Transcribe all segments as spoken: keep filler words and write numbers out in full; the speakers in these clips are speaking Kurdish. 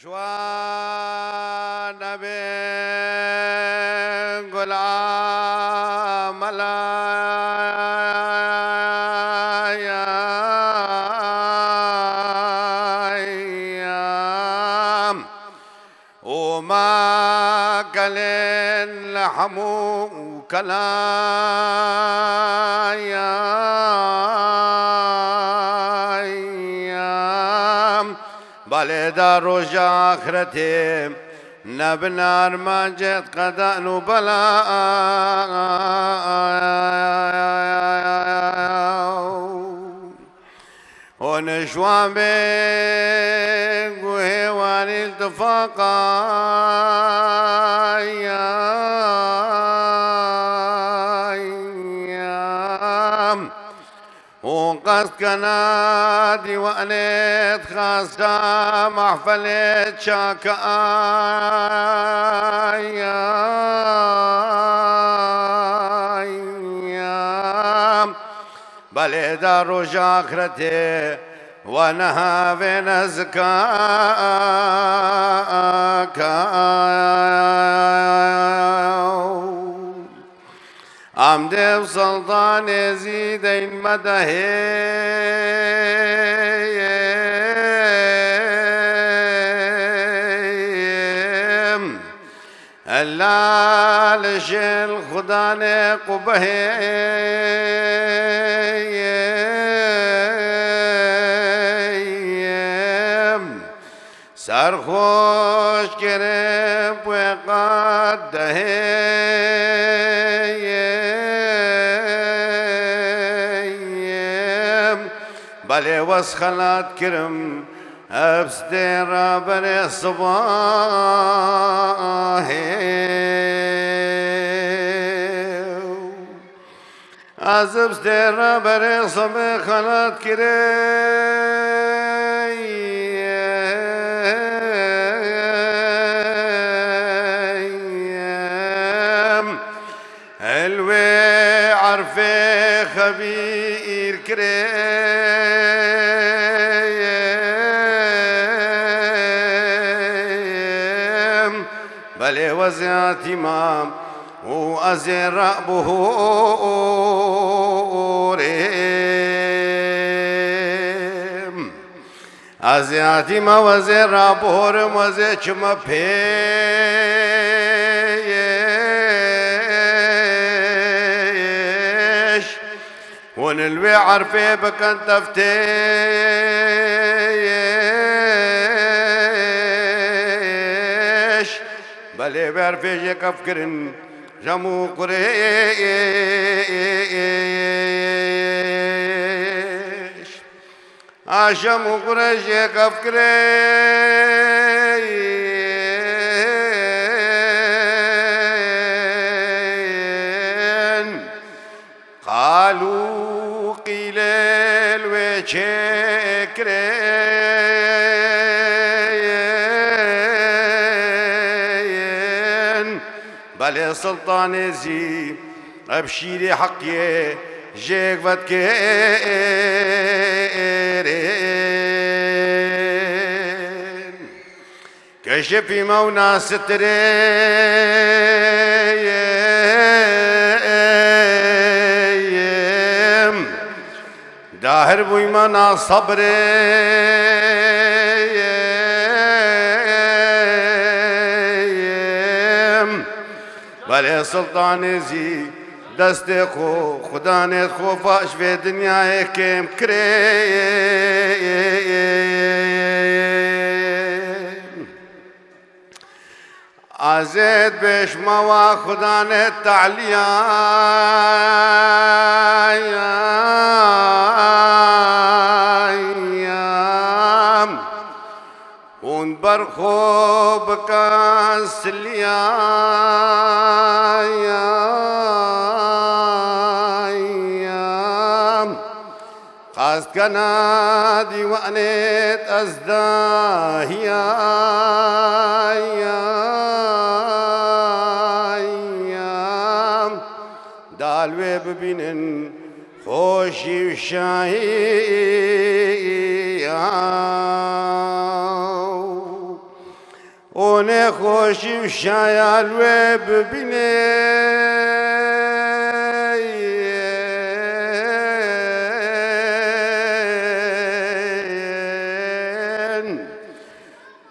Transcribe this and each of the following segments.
Ji wan nebin gulam melayam û me gelên li hemû kelayam. Belê da roja axretê nebin armancê qeda û bela. Hûn ji wan bên guhê wan îltifaqa ya. Hûn qest kena dîwanê dixwasa mehfelê çaka ya. Belê da roja axretê we niha vê nezika ka. Em dê bi Siltanê zî deyn me dehê. Ella li jêl xudanê qubehê. Serxweş kirin wê qat dehê. Belê wez xelat kirim, ev stê raberê sibahê. Ez bi stêra berê xemê xelat kireyim. El wê erfê xebîr kireyim. Belê weziyatî mam. û ez ê rabihorim. Ez ê hatî me, ez ê rabihorim, ez ê çime pêş. Hûn li wê erfê bikin teftêş. Belê wê erfê jê kef kirin. Jem û Qurêş. A Jem û Qurêş yê kef kirin. Qal û qîlê li wê çêkirin. Belê Siltanê zî ev şîrê heqiyê jêk vedkêrin. Keşifî me û nasetirêyim. Dahir bûyme na sebrê yim. Belê Siltanê zî destê xwe, xudanê xwe faş vê dinyayê kêm kirê. Azêd bêşma wa xudanê te'lîya. Hûn ber xwe bikin silîya. Qast kena dîwanê ez dahiya. Dal wê bibînin xweşî û şahiya. Nexweşî û şaya li wê bibînin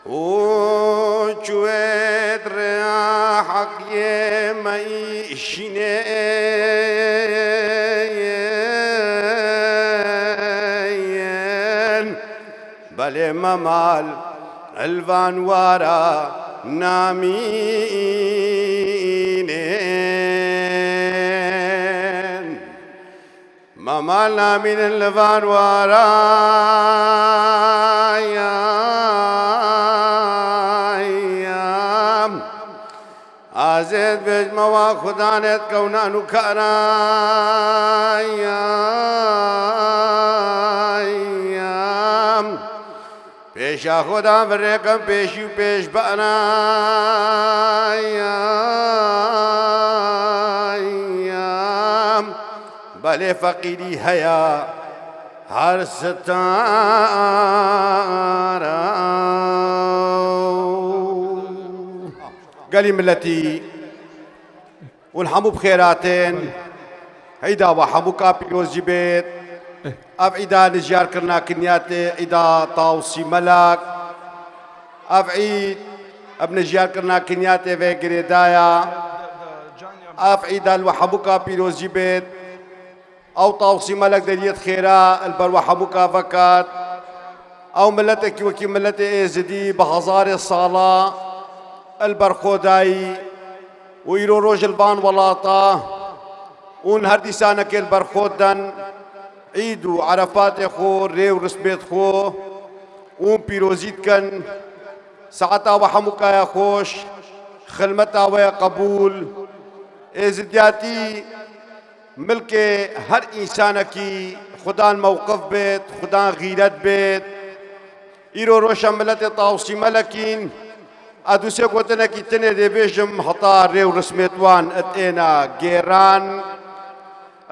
û çûyêt rêya heqiyê me îşînên. Belê Memal li van wara namînin. Memal namînin li van wara. Azê dibêjme wa xudanê dikewnan û karan. Pêşa xudan virêkim pêşî û pêşbaran. Belê feqîrî heye her sitara. Gelî miletî û li hemû bi xêr hatin. Îda we hemûka pîroz jî bêt. Ev îda nijyarkirina kinyatê îda Tawsî Melek. Ev îd, ev nijyarkirina kinyatê vê girêdaya. Ev îda li we hemûka pîroz jî bêt. Ew Tawsî Melek deriyêt xêra li ber we hemûka vekat. Ew miletekî wekî miletê Êzidî bi hezarê sala li ber xwe dayî û îro roj li van welata û her dîsanekê li ber xwe den îd û erefatê xwe, rê û rismêt xwe û pîrozî dikin. Saeta we hemûka ye xweş, xilmeta we ye qebûl. Êzidiyatî milkê her însanekî xudan mewqif bêt, xudan xîret bêt. Îro roşa miletê Tawsî Melekîn, ez dûsê gotinekî tinê dê bêjim, heta rê û rismêt wan et êna gêran.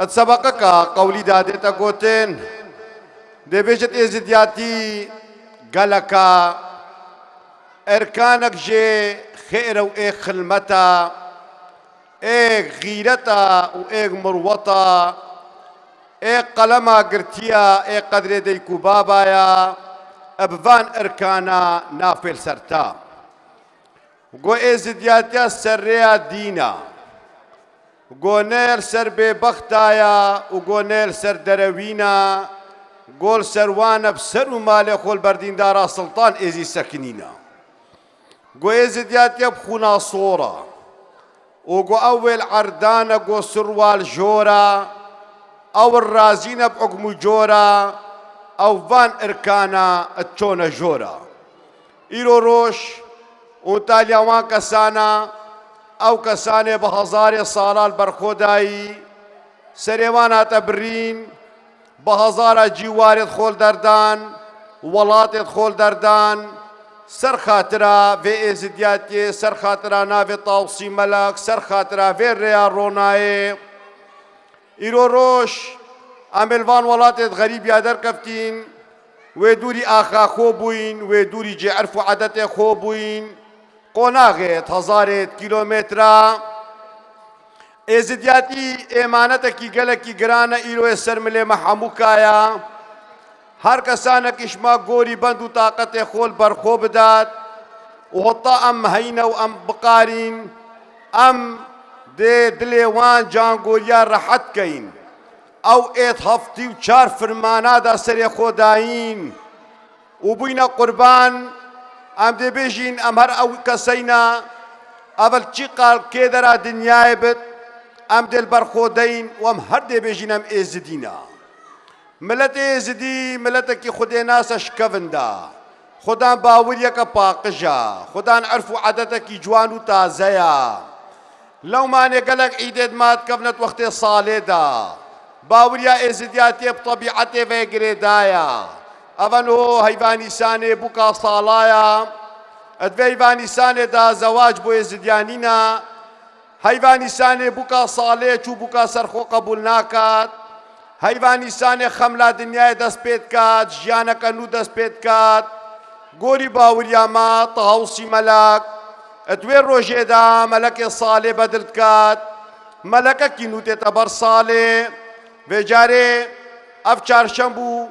Et sebeqeka qewlî da dête gotin, dê bêjit êzidiyatî geleka erkanek jê xêr e û ê xilmeta, ê xîreta û ê mirweta, ê qelema girtiya, ê qedrê deyk û babaya, e bi van erkana nafê li ser ta. Go êzidiyatiya ser rêya dîna. Go ne li ser bêbextaya û go ne li ser derewîna, go li ser wan e bi ser û malê xwe li ber dîndara Siltan êzî sekinîna. Go êzidiyatiya bi xûna sor e. Û go ew wê li erdan e, go sirwal jor e, ew razî ne bi hukm û cor e, ew van irkana çone jor e. Îro roj û taliya wan kesana, ew kesanê bi hezarê sala li ber xwe dayî, serê wan hate birîn, bi hezara cîwarê xwe li derdan, welatê xwe li derdan, ser xatira vê êzidiyatiyê, ser xatira navê Tawsî Melek, ser xatira vê rêya ronayê. Îro roj em ê li van welatê di xerîbiya derkeftîn, wê dûrî axa xwe bûyîn, wê dûrî cê erf û edetê xwe bûyîn, qonaxê hezarê kîlometra. Êzidiyatî êmanetekî gelekî giran e, îro yê ser milê me hemûka ye. Her kesanekî ji me gorî bend û taqetê xwe li ber xwe bidat û heta em heyne û em biqarîn, em dê dilê wan cangoriya rehet keyin. Ew êt heftî û çar firmana da serê xwe dayîn û bûyne qurban. Em dê bêjîn, em her ew keseyna, evel çi qal kê dera dinyayê bit, em dê li ber xwe deyîn û em her dê bêjîn em êzidî ne. Miletê êzidî miletekî xwedênas e, şikevin da. Xudan bawiriyeke paqij e. Xudan erf û edetekî ciwan û taze ye. Lewmanê gelek îdê di ma dikevne di wextê salê de. Baweriya êzidiyatiyê bi tebîetê ve girêdayî ye. Eve niho heyva Nîsanê bûka sala ye. Di vê heyva Nîsanê de zewac bo êzidiyan nîne. Heyva Nîsanê bûka salê çû bûka ser xwe qebûl nakat. Heyva Nîsanê xemla dinyayê dest pê dikat, jiyaneke nû dest pê dikat. Gorî baweriya me, Tawsî Melek, Di wê rojê de melekê salê bedil dikat, melekekî nû tête ber salê. Vê carê ev çarşemb û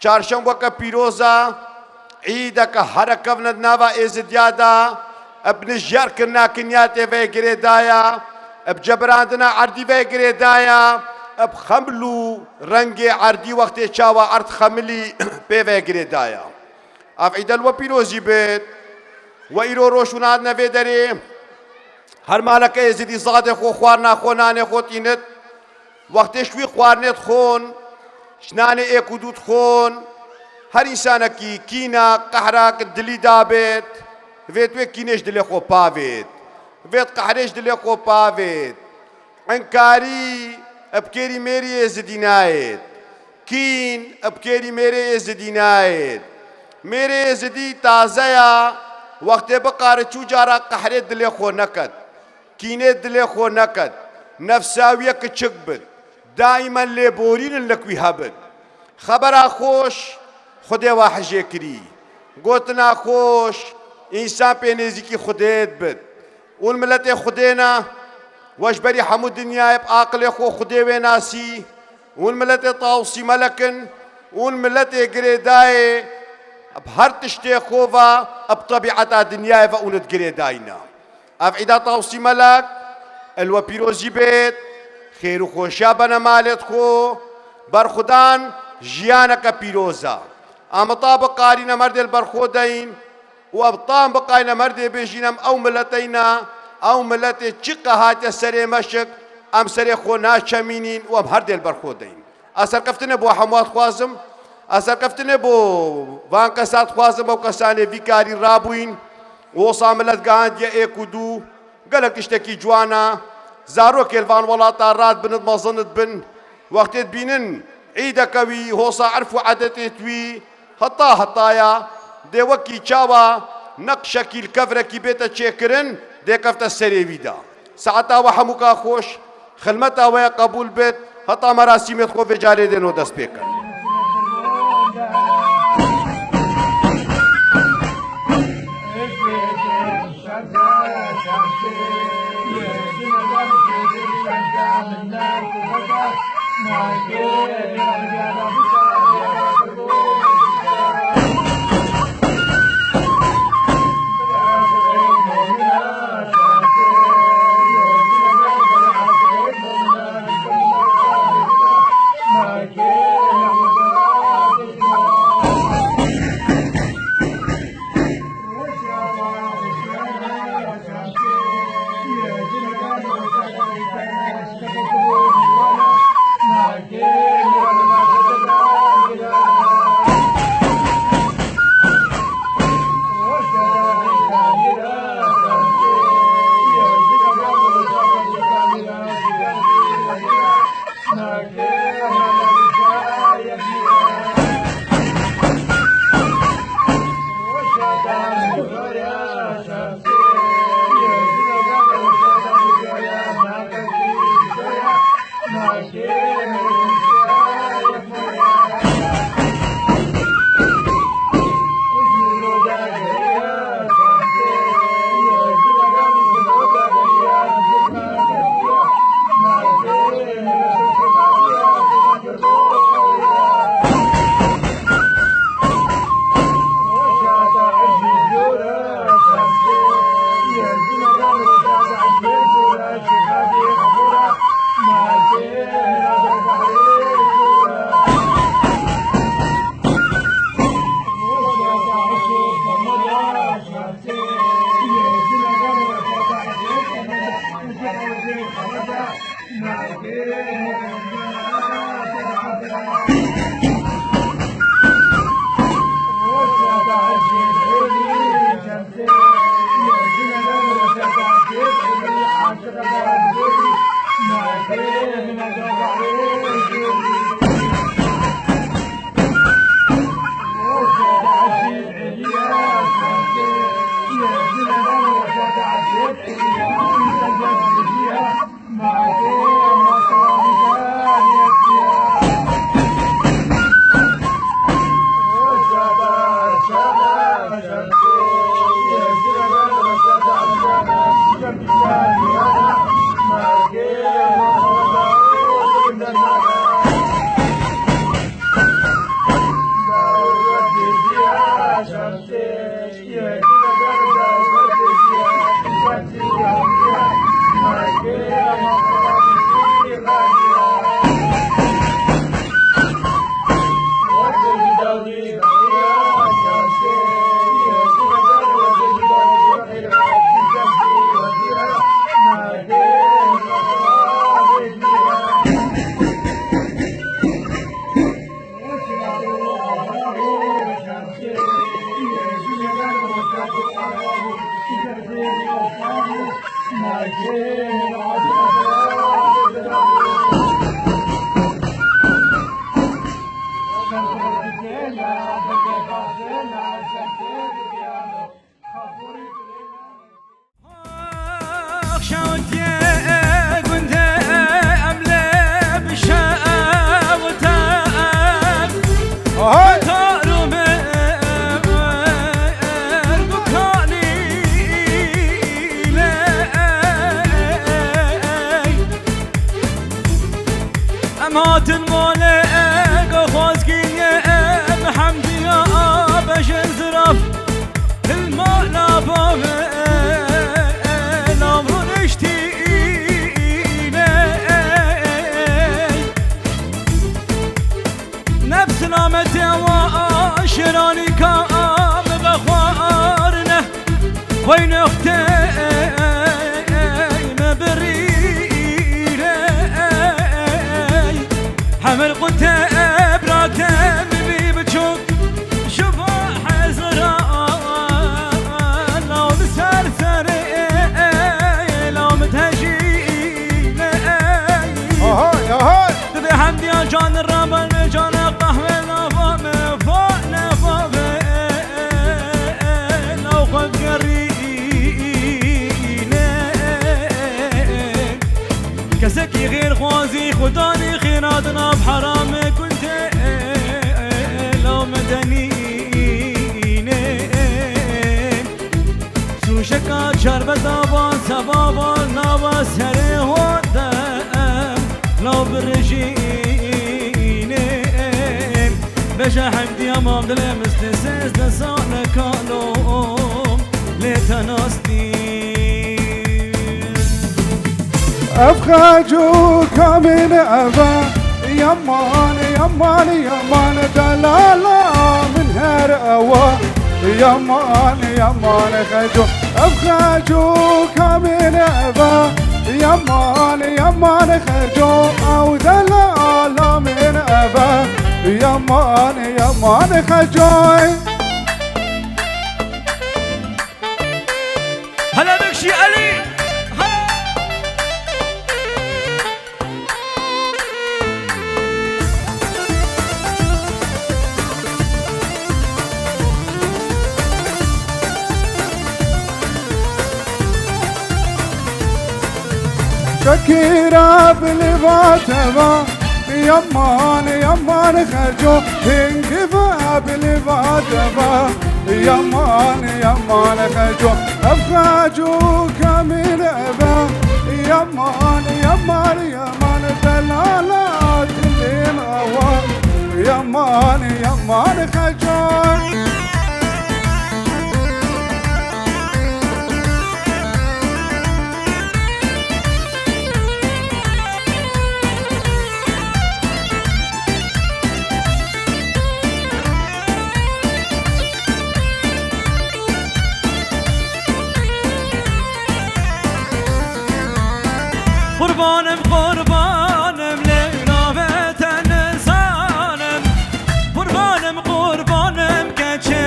çarşembeke pîroz e, îdeke here kevne di nava Êzidiya de, bi nijyarkirina kinya tê vê girêdaya, bi cebirandina erdî vê girêdaya, bi xeml û rengê erdî wextê çawa erd xemilî pê vê girêdaya. Ev îd li we pîrozî bêt. We îro roj hûn hatine vê derê. Her maleke Êzidî zadê xwe, xwarina xwe, nanê xwe tînit. Wextê ji wî xwarinê dixwin, ji nanê êk û dû dixwin, her însanekî kîna, qehra ki dilî dabêt, vêt wê kînê ji dilê xwe pavêt. Vêt qehrê ji dilê xwe pavêt. Enkarî bi kêrî mêrî Êzidî nayêt. Kîn bi kêrî mêrê Êzidî nayêt. Mêrê Êzidî taze ya, wextê biqare çû cara qehrê dilê xwe neket. Kînê dilê xwe neket. Nefsa wî ye kiçik bit. Daîmen lêborînin li wî hebin. Xebera xweş Xwedê we hijê kirî. Gotina xweş însan pê nêzîkî Xwedê dibit. Hûn miletê Xwedê ne, we ji berî hemû dinyayê bi aqilê xwe Xwedê wê nasî. Hûn miletê Tawsî Melek in, hûn miletê girêdayê bi her tiştê xwe ve, bi tebîeta dinyayê ve hûn di girêdayî ne. Ev îda Tawsî Melek li we pîrozî bêt, xêr û xweşiya bene malêt xwe, berxwedan jiyaneke pîroz e. Em ta biqarîne merdê li ber xwe deyîn, û ev tam biqayne merdê bêjîn, em ew mileteyna, ew miletê çiqe hate serê meşik, em serê xwe naçemînîn û em her dê li ber xwe deyîn. Ez serkeftinê bo hemû dixwazim, ez serkeftinê bo van kesa dixwazim, ew kesanê vî karî rabûyîn, û wisa milet gihandiye êk û dû, gelek tiştekî ciwan e, zarokê li van welata radibin, mezin dibin, wextê dibînin îdeke wî, hosa erf û edetê wî, heta hetaya dê wekî çawa neqşekî li kevrekî bête çêkirin, dê kefte serê wî de. Saeta we hemûka xweş, xilmeta we qebûl bit, heta merasîmê xwe vê carê dêno dest pê kin. Em hatin malê ego xwazkî ye em hemdiya beşên ziraf. Hilma lava ve lav rûniştîne. Nefs namete wa şêranî ka me vexwarine. Wey nextê me birîne. Hemir qute bira te min bî biçûk. Ji bo hezra law li ser serê law min tejîne. Ahay, ahay. Dibê hemdiya can rabe li cana qehwe nava me va neva ve law xwe digerîne. Kesekî xêrxwazî xudanî xêra di nav herame gundê law medenîne. Sûşeka çerbe davan sebavan nava serê hode law birejîne. Beşe hemdiya mam dilê mistê sêzdeh sale kalom lê te nastî. Ev xeco kamîn eve, yaman, yaman, yaman, delala min her ewa. Yaman, yaman, xeco, ev xeco kamîn eve. Yaman, yaman, xeco, ew delala min eve. Yaman, yaman, xeco. Hele Bekşî Elî. Hele. Şekîra bilî va teva. Yaman, yaman xeco, hingî va bilî va teva. Yaman, yaman xeco, ev xeco kamîn eve. Yaman, yaman, yaman delala dilê me wa. Yaman, yaman xeco. Qurbanim, qurbanim, lewla ve te nizanim. Qurbanim, qurbanim, keçê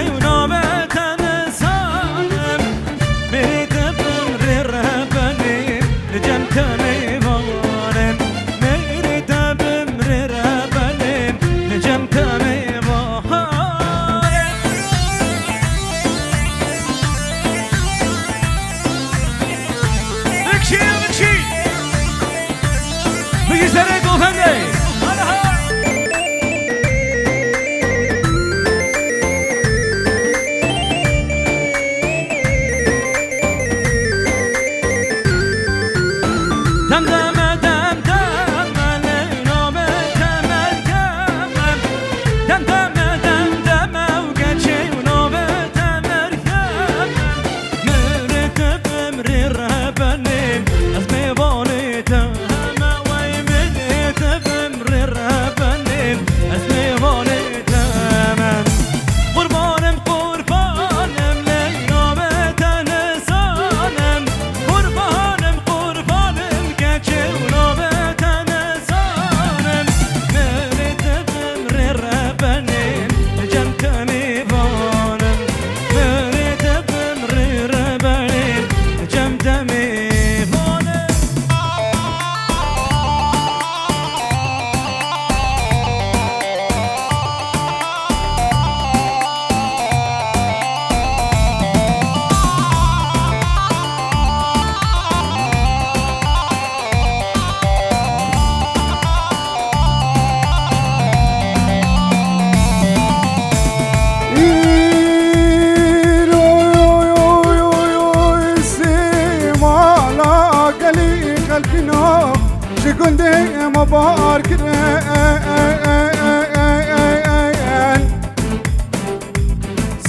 Bahar kirin.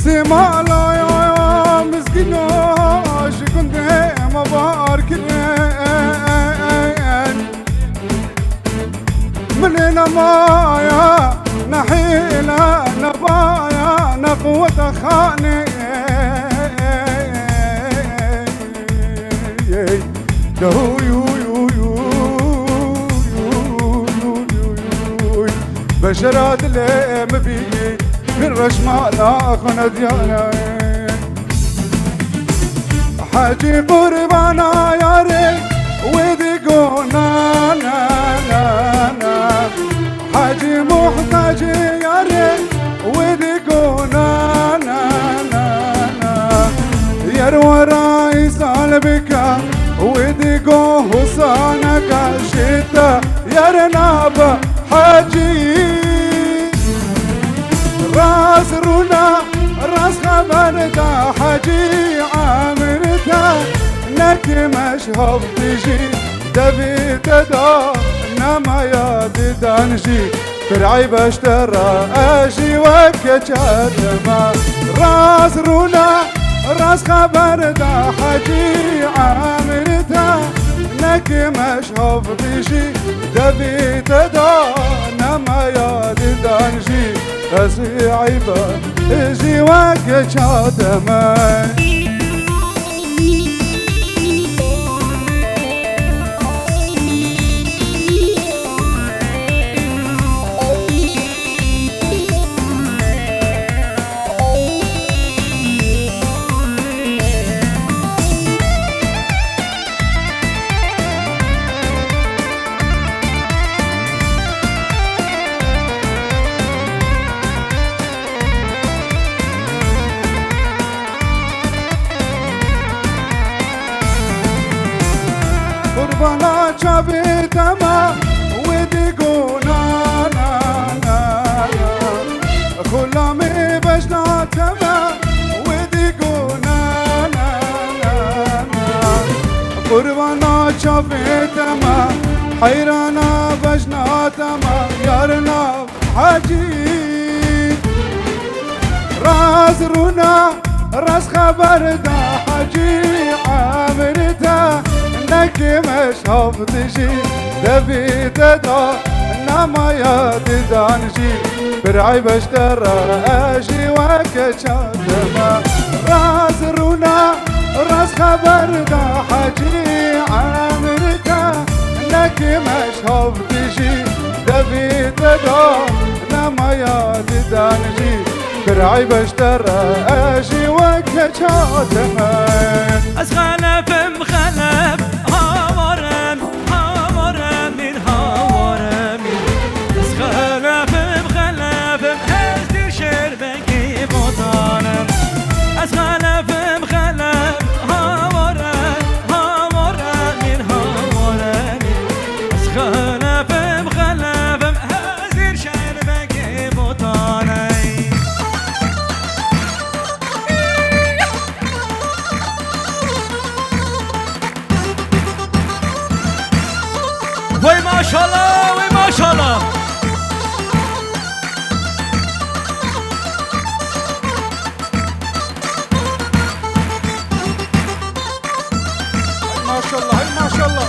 Sêmalaya mizgîna ji gundê me bahar kirin. Milê ne maya, ne hêle, ne baya, ne quweta xanê. Bejera dilê min bî, min reşmana xwe nediyane. Hecî qurbana yarê wê digo na, na, na, na. Hecî muhtacê yarê wê digo na, na, na, na. Yer wera îsal bike wê digo husaneke ji te yer nabe hecî. Rast rûna, rast xeber da hecî emir te. Nekê me ji hev dijî, devê te da, nemaya didan jî. Pir eyb e ji te re, ez jî wek keçe dime. Rast rûna, rast xeber da hecî emir te. Nekê me ji hev dijî, devê te da, nemaya didan jî. Ez ê eybe jî wek çate me. Qurbana çavê te me, wê digo na, na, na, na. Xulamê bejna te me, wê digo na, na, na, na. Qurbana çavê te me, heyrana bejna te me, yarina Hecî. Rast rûna, rast xeber da hecî emir te. Nekê me ji hev dijî, devê te da, namaya didan jî. Pir eyb e ji te re, ez jî wek çate me. Rast rûna, rast xeber da hecî emir te. Nekê me ji hev dijî, devê te da, namaya didan jî. Pir eyb e ji te re, ez jî wek keçate me. Ez xelefim, xelef, hawarem, hawarem, min hawarem. Ez xelefim, xelefim, ez dir şerbekê botanem. Ez xelefim, xelef, hawarem, hawarem, min hawarem. Ez xelefim, xelefim, ez dir şerbekê botanem. Vay maşallah, vay maşallah. Hay maşallah, hay maşallah.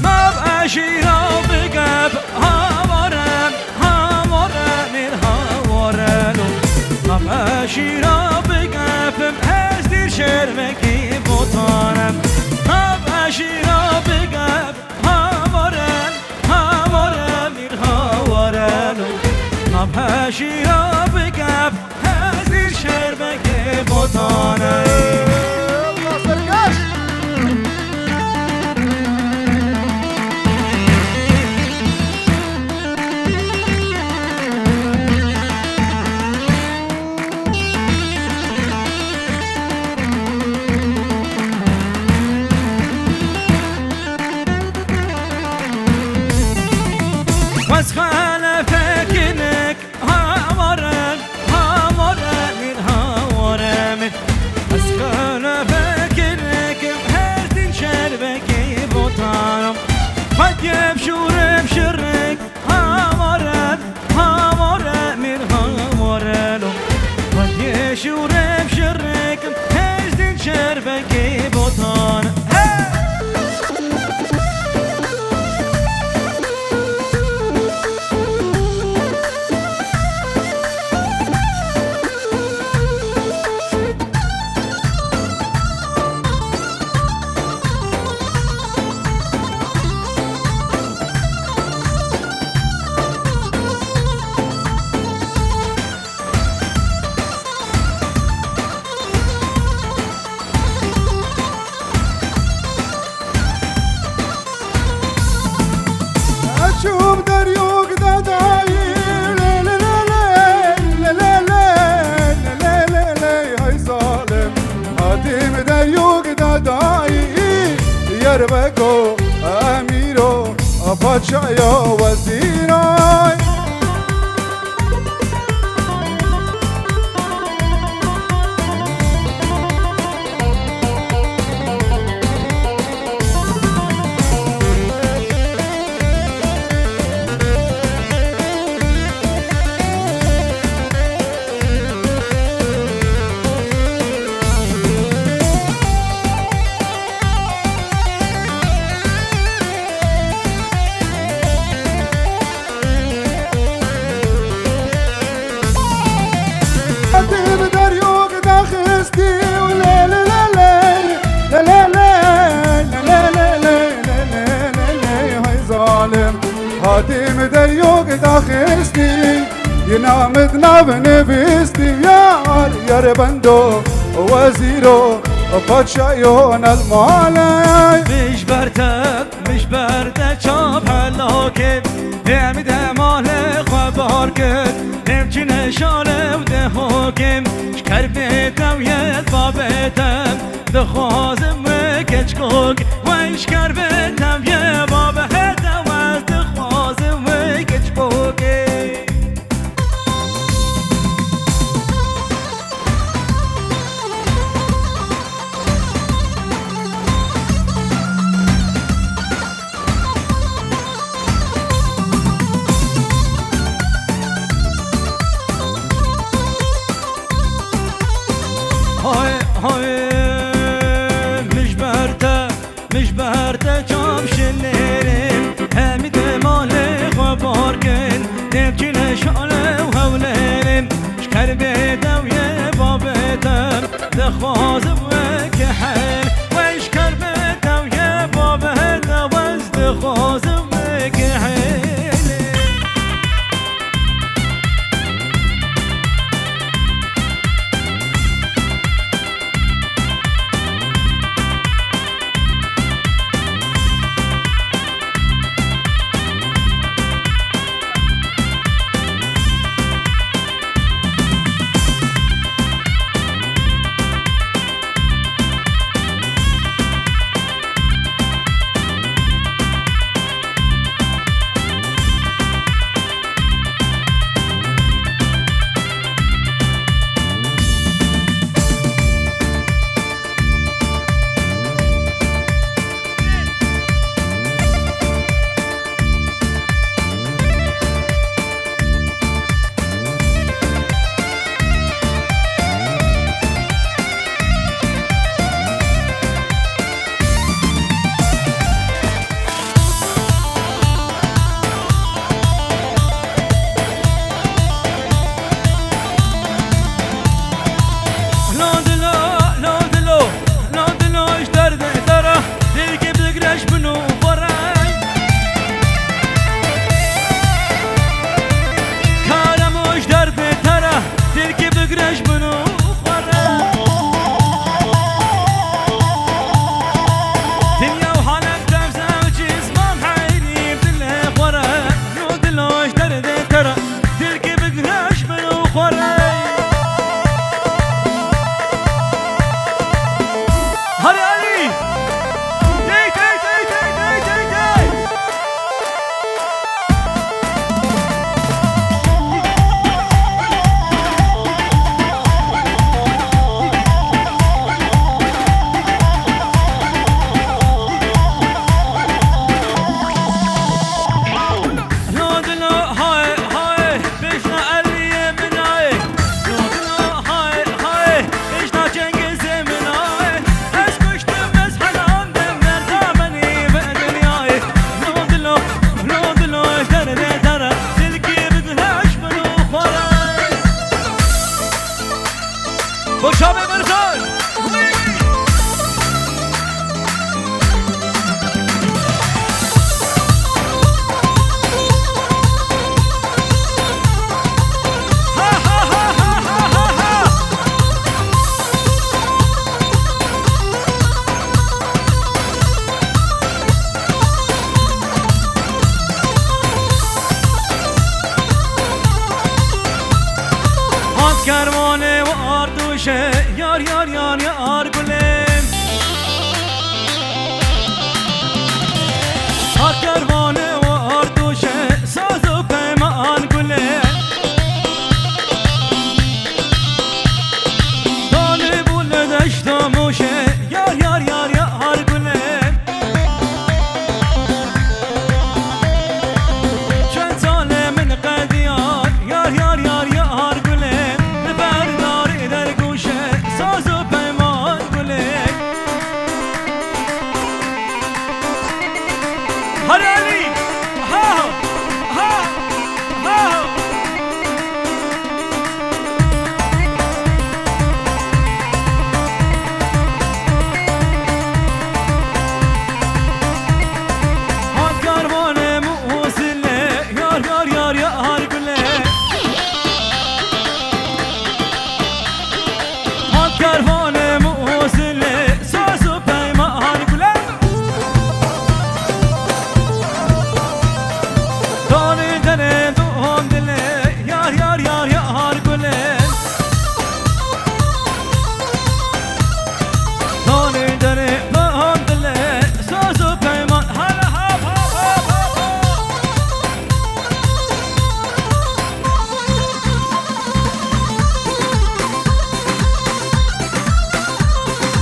Nav eşîra bigep, hawarem, hawarem, min hawarem. Nav eşîra bigepim, ez dir şerbekê botanem. Nav eşîra bigep, hawarem, hawarem, min hawarem. Nav eşîra bigep, Hezîr şerbekê botane. Wez xelefekinek Hawarem, hawarem, min hawarem, min. Ez xelefekinekim, hezîr şerbekê botanem. Çûm deryok de dayî, lê, lê, lê, lê, lê, lê, lê, lê, lê, lê, lê, lê, hay zalim. Hatîm deryok de dayî, Yerbeko, emîro, paşaya wezîray. Hatî bi deryok daxistî û lê lê lê lê, lê lê lê, lê lê lê, lê lê lê, lê lê lê, hay zalim. Hatî bi deryok daxistî, yina min di nav nivîstî, yar, yar bendo, wezîro, paşayo nel malê. Min ji ber te Min ji ber te çav helakê, vê em de malê xwe bar kir. Nêvçine şale û dehokê, ji kerbê te û yê babê te dixwazim wê keçkok. Wey ji kerbê te û yê babê te, ez dixwazim wê keçkokê. Hay, hay, min ji ber te, min ji ber te çav şinêrim. Hemî dê malê xwe bar kin, nêvçine şale û hewlêrim. Ji kerbê te û yê babê te, dixwazim weke hel. Wey ji kerbê te û yê babê te, ez dixwazim weke hel.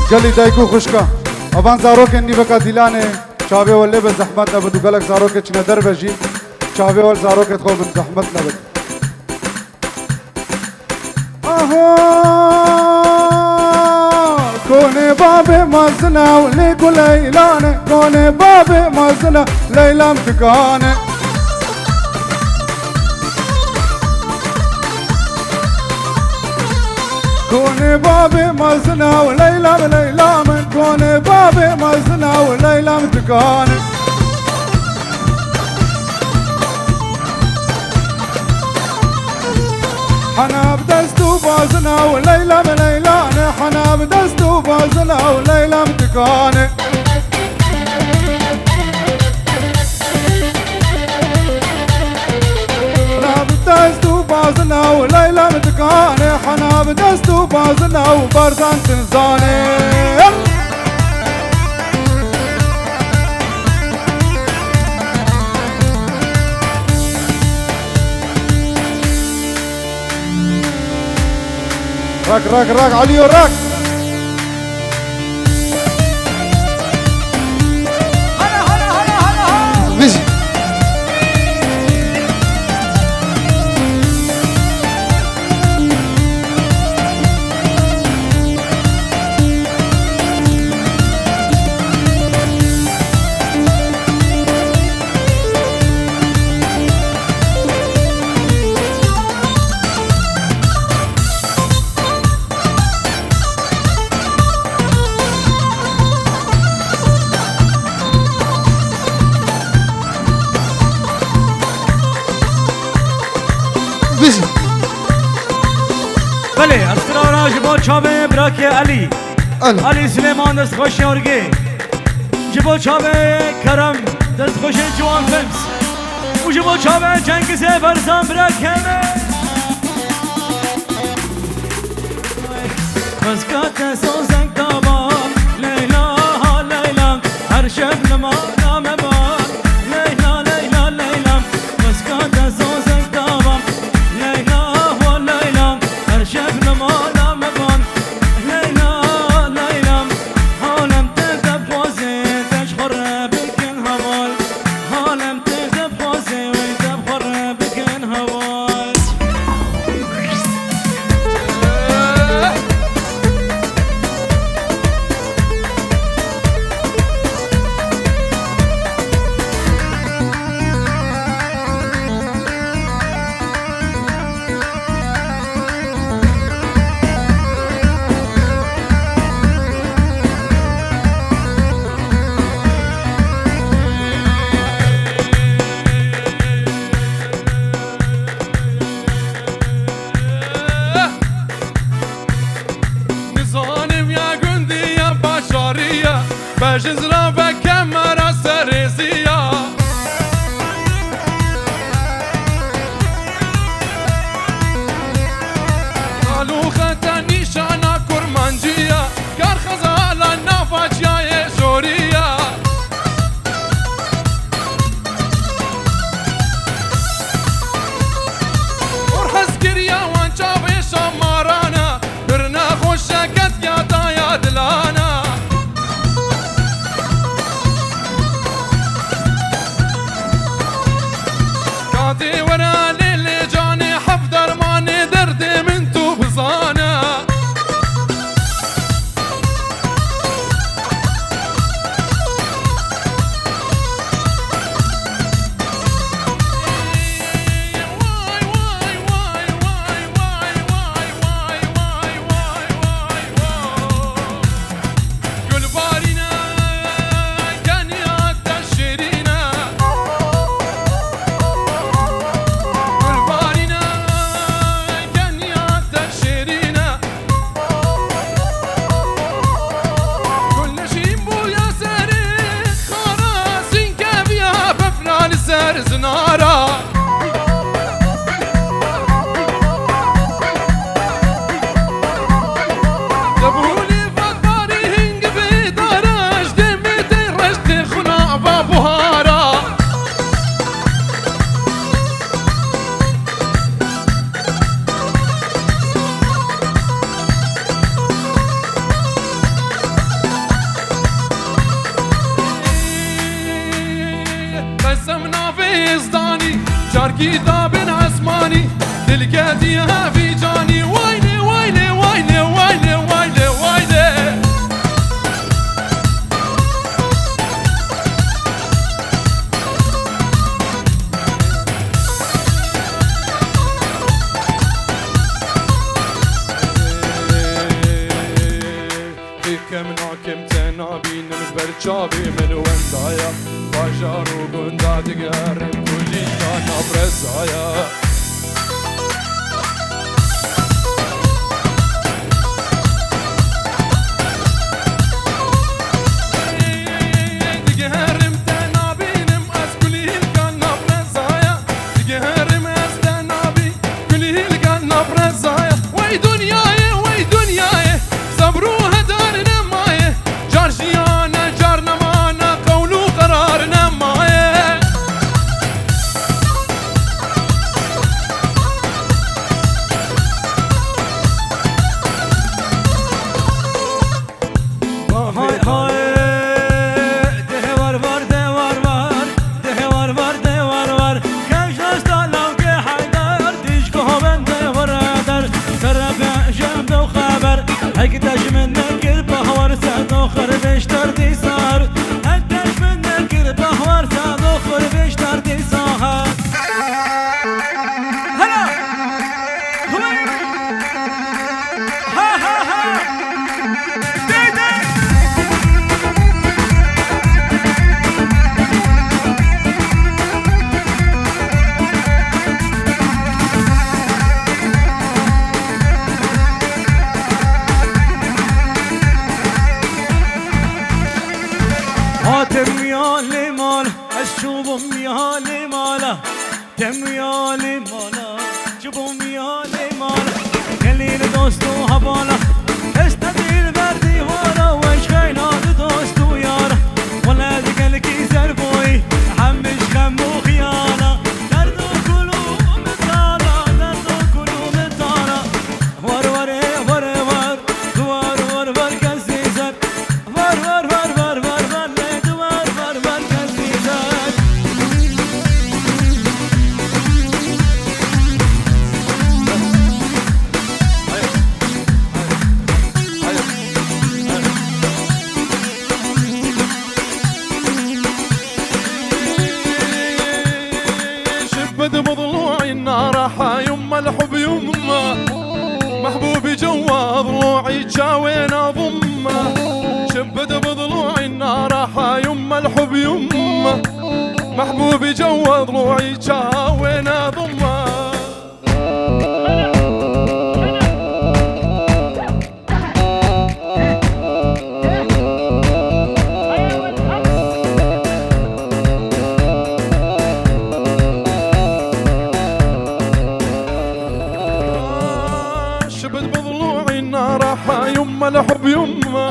Gelî dayik û xwişka, evan zarokên nîveka Dîlanê, çavê we lê be zehmet nebin û gelek zarokê çine derve jî, çavê we li zarokê xwe bin zehmet nebin. Aha! Konê babê mezina û lê ku Leyla ne, konê babê mezina Leyla em dikane. Konê babê mezina û Leyla, Leyla min, konê babê mezina û Leyla em dikane. Hana bi dest û bazina û Leyla bi Leyla ne, hana bi dest û bazina û Leyla bi dikane. Hana bi dest û bazina û Leyla bi dikane, hana bi dest û bazina û Barzan tinzane. Rak, rak, rak, Aliyo, rak. Vîz. Vîz. Belê, ez firara ji bo çavê birakê Elî. Elî. Elî Silêman destxweşê Orgê. Ji bo çavê Kerem destxweşê Ciwan Films. Û ji bo çavê Cengizê Berzan birakê me. Xwezka te sozek daba, Leyla, Leyla, her şev li mala me ba. Leyla, Leyla, Leyla, xwezka te sozek daba, Leyla, ho Leyla, her şev li mala me ba. Leyla, Leyla, halem te dixwaze, te ji xwe re bikin heval. Halem te dixwaze, wê te bi xwe re bikin heval. Nizanim ya gundî ya bajarî ya, bejin ziraveke me ra serêzî ya. Alûxe te nîşana kurmancî ya, kar xezala nava ciyayê jorî ya. Û hezkiriya wan çavê şamarana, birine xweşeket ya daya dilana. Katê were lê lê canê heft dermanê derdê min tu bizane. Gulbarîne, keniya te şêrîne. Gulbarîne, keniya te şêrîne. Gul neşîn bûya serê xara, sînkeviya befna li ser zinara. Debûlî vatbarî hingivê dara, ji demê tey reştê xuna va buhara. Kitabên esmanî, dilketî hevî canî. Waylê, waylê, waylê, waylê, waylê, waylê. Dikem nakim te nabînim ji ber çavê min wenda ye. Bajar û gunda digerim kulîlka nav reza ye. Digerim te nabînim ez kulîlka nav reza ye. Digerim ez te nabî kulîlka nav reza ye. Wey dinyayê, wey dinyayê. Sebr û hedar nemaye, car jiyane, car nemane, qewl û qerar nemaye. Hay hay, dehê war war, de war war, dehê war war, de war war. Kevj nasta lavkê Heydar, dîşko ben de war der. Serebe jem do xeber, hek te ji min nekir bahwar, se do xir beşter dîsar. Hek te ji min nekir bahwar, se do xir beşter dîsar. Hela! Hıvay! Ha ha ha! Dey dey! Hatim ya lê mal, ez çûbûm ya lê mala. Dem ya lê mala, çûbûm ya lê mala. Gelî li dost û hevala, dest te dîl ber dîwara, weş xeyna li dost û yara. Wele li gelkî zer boyî, hemî ji xem û xiyala. Derd û kul û mitala, derd û kul û mitala. War warê, warê war, war war war kesî zer. Var var var var var var, lê di var var var kesî zer. شبت بضلوعي النار، يما الحب يما. محبوبي جوا ضلوعي، جاوين اضمه. شبت بضلوعي النار، يما الحب يما. محبوبي جوا ضلوعي، جاوين اضمه. شبت بضلوعي النار، يما الحب يما.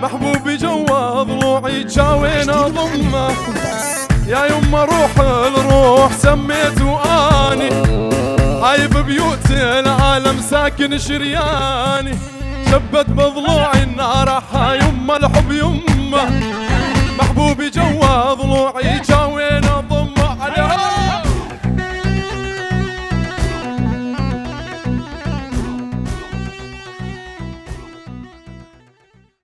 محبوبي جوا ضلوعي، جاوين اضمه. يا يما روح الروح سميت واني، عايب بيوت العالم ساكن شرياني. شبت بضلوعي النار، يما الحب يما. محبوبي جوا ضلوعي، جاوي